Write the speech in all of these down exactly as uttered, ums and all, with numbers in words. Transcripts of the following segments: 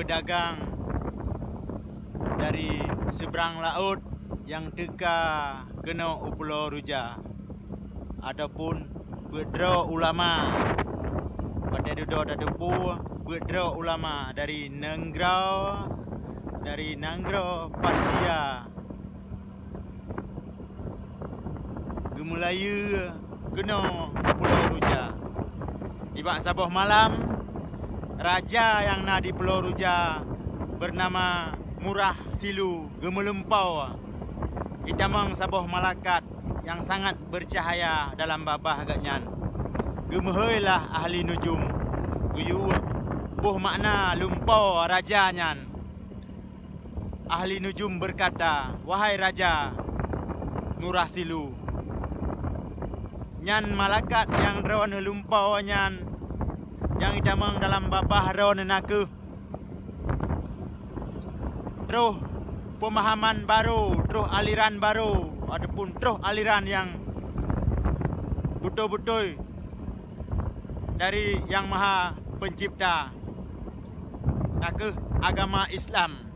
dagang dari seubrang laôt nyang teuka keunoe u Pulo Ruja, ataupun peuet droe ulama. Watée dudoe tateupeue peuet droe ulama dari nanggroe, dari nanggroe Persia geumeulayeue keunoe u Pulo Ruja. Nibak saboh malam, raja nyang na di Pulo Ruja beunama Murah Silu geumeulumpoe. Itamong saboh malakat nyang sangat beucahya dalam babah geuhnyan. Geumeuhôi lah ahli nujum geuyue boh makna lumpoe raja nyan. Ahli nujum beukata, "Wahai Raja Murah Silu, nyan malakat nyang droeneuh lumpoe nyan nyang itamong dalam babah droeneuh na kheueh troh peumahaman barô, troh aliran barô, ataupun troh aliran nyang beutôi-beutôi dari Yang Maha Pencipta, na kheueh agama Islam."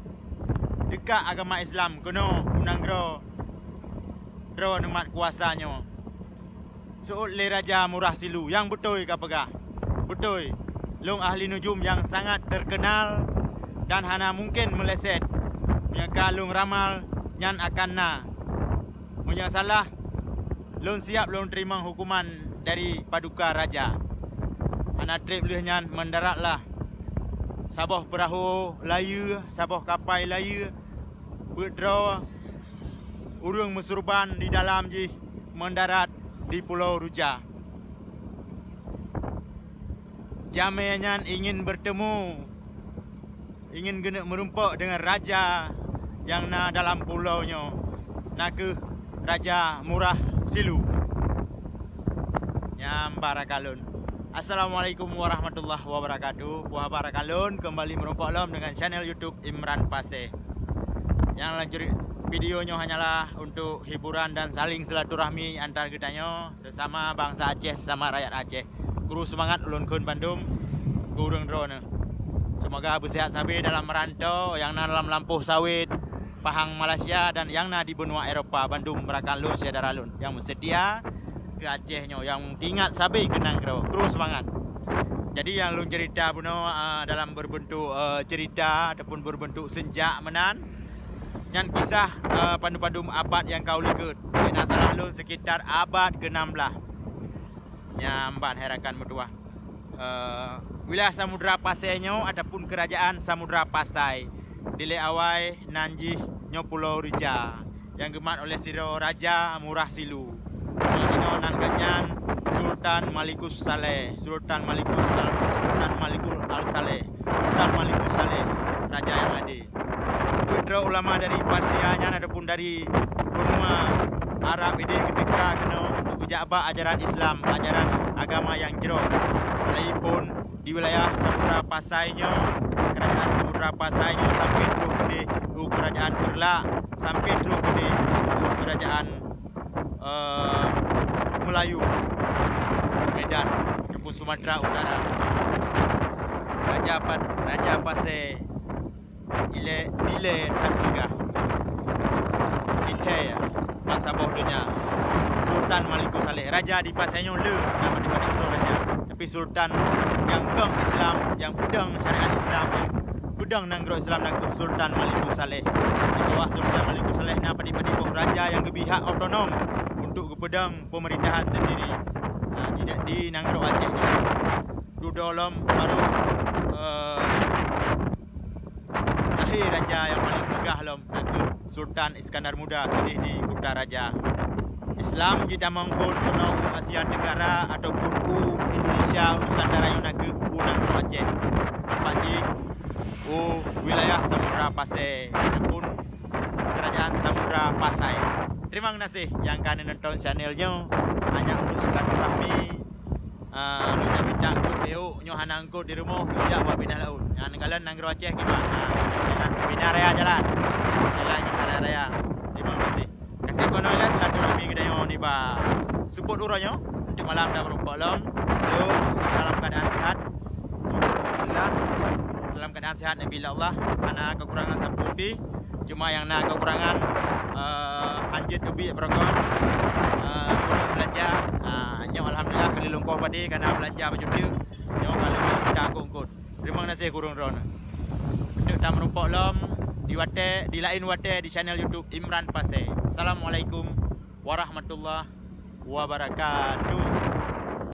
Teuka agama Islam keunoe u nanggroe droeneuh mat kuasa nyoe. Seuôt lé Raja Murah Silu, "Nyang beutôi kapeugah. Beutôi, lôn ahli nujum nyang sangat teukeunal dan hana mungken meuleset. Meunyoe ka lôn ramal, nyan akan na. Meunyoe salah, lôn siab lôn teurimong huköman dari paduka raja." Hana treb lheueh nyan, meudaratlah saboh peurahô layeue, saboh kapai layeue, peuet droe ureuëng meusurban di dalam jih meudarat di Pulo Ruja. Jamé nyan ingin bertemu, ingin geuneuk meurumpok dengan raja nyang na dalam pulo nyoe, na kheueh Raja Murah Silu. Nyang barakalon. Assalamualaikum warahmatullahi wabarakatuh. Puhaba rakalon kembali meurumpok lom dengan channel YouTube Imran Pasé. Nyang lanjut video nyoe hanyalah untuk hiburan dan saling silaturahmi antar geutanyoe sesama bangsa Aceh, sesama rakyat Aceh. Kru seumangat ulôn kheun bandum keu ureuëng droeneuh. Seumoga beusehat sabe dalam meurantau nyang na dalam lampôh sawét, Pahang Malaysia dan nyang na di benua Eropa bandum rakan lôn syedara lôn nyang meuseutia keu Aceh nyoe nyang teuingat sabe keu nanggroe. Kru seumangat. Jadi nyang lôn cerita bunoe, a, dalam berbentuk, a, cerita ataupun berbentuk seunjak meunan, nyan kisah, a, padum-padum abad nyang ka u likot. Bèk na salah lôn, sekitar abad keenam belas. Nyang ban hai rakan meutuwah. Eh, wilayah Samudra Pasai nyoe ataupun Kerajaan Samudra Pasai, dilée awai nan jih nyoe Pulo Rija, nyang geumat oleh sidroe Raja Murah Silu. Nyang jinoe nan geuhnyan Sultan Malikus Saleh, Sultan Malikus Al-, Sultan Malikul Al-Saleh, Sultan Malikus Saleh, raja nyang ade. Peuet droe ulama dari Persia nyan ataupun dari benua Arab idéh geuteuka keunoe untuk geujak ba ajaran Islam, ajaran agama nyang jroh. Lagipun di wilayah Samudra Pasai nyoe, kerajaan Samudra Pasai nyoe sampai troh keudéh u kerajaan Peureulak, sampai troh keudéh u kerajaan, eh, Meulayu, u Medan, ataupun Sumatera Utara. Raja Pat-, Raja Pasai ilée, dilée that peugah. Itai, ban saboh donya. Sultan Malikus Saleh, raja di Pasai nyoe le, na padum-padum droe raja. Tapi sultan nyang kong Islam, nyang peudong syariat Islam, nyang peudong nanggroe Islam na kheueh Sultan Malikus Saleh. Di bawah Sultan Malikus Saleh na padum-padum boh raja nyang geubri hak otonom untuk geupeudong peumerintahan sendiri. Nah, di, di nanggroe Aceh nyoe. Dudoe lom barô, eh, lahé raja nyang paleng peugah lom, na kheueh Sultan Iskandar Muda, sidéh di Kuta Raja. Islam jitamong phon keunoe u Asia Tenggara ataupun u Indonesia, u Nusantara nyoe na kheueh u nanggroe Aceh. Teumpat jih u wilayah Samudra Pasai ataupun Kerajaan Samudra Pasai. Terima kasih nyang ka neunonton channel nyoe. Hanya untuk silaturahmi, ah, lôn jak mita eungkôt di ôk, nyoe hana eungkôt di rumoh, lôn jak bak pinah laôt. Nyan kalon nanggroe Aceh kiban. Ah, pinah, pinah raya jalan. Jalan pinah raya. Terima kasih. Kasih kono ilée silaturahmi geutanyoe nibak seupôt uroe nyoe. Untuk malam dan meurumpok lom. Lôn dalam keadaan sihat. Alhamdulillah. Dalam keadaan Sehat neubri lé Allah, hana keukurangan sapeue pih. Cuma nyang na keukurangan, eh, hanjeuet teubiet beureugon, eh, kureueng beulanja. Ah, nyoe alhamdulillah ka lheueh lôn koh padé, ka na beulanja baju teuk. Nyoe ka lheueh lôn pita eungkôt-eungkôt. Teurimong gaséh keu ureueng droeneuh. Teuk tameurumpok lom di watée, di laén watée di channel YouTube Imran Pasé. Assalamualaikum warahmatullahi wabarakatuh.